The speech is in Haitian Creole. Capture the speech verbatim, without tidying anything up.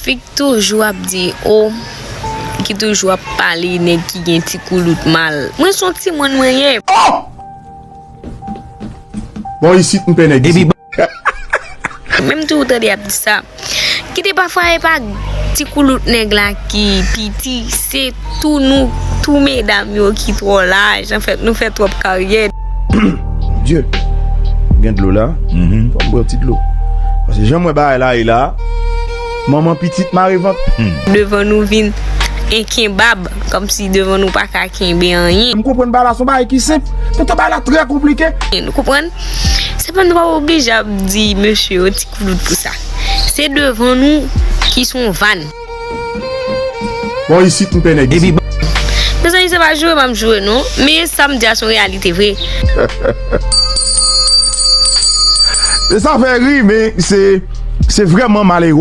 Fi k toujou ap di, o, ki toujou ap pale nèg ki gen ti koulout mal. Mwen se yon timoun mwen ye. Oh! Bon, isit m pè nèg isit. Menm tou ou tande y ap di sa. Kite pafwa e pa ti koulout nèg la ki piti, se tou nou, tou medam yo ki twò laj. Anfèt, nou fè twòp karyè. Dye, gen dlo la. Fò m bwè yon ti dlo. Paske jan m wè bagay la ye la, manman pitit mare vant. Devan nou vin enkenbab, kòmsi devan nou pa ka kenbe anyen. M konprann bagay la se yon bagay ki senp, poutan bagay la trè konplike. Nou konprann? Se pa nou pa oblije ap di mesye yo ti koulout pou sa. Se devan nou ki se yon vàn. Bon, isit m pè nèg isit. Mezanmi, se pa joure m ap joure non, men sa m di a se yon reyalite vre. E sa fè ri, men se, se vrèman malere.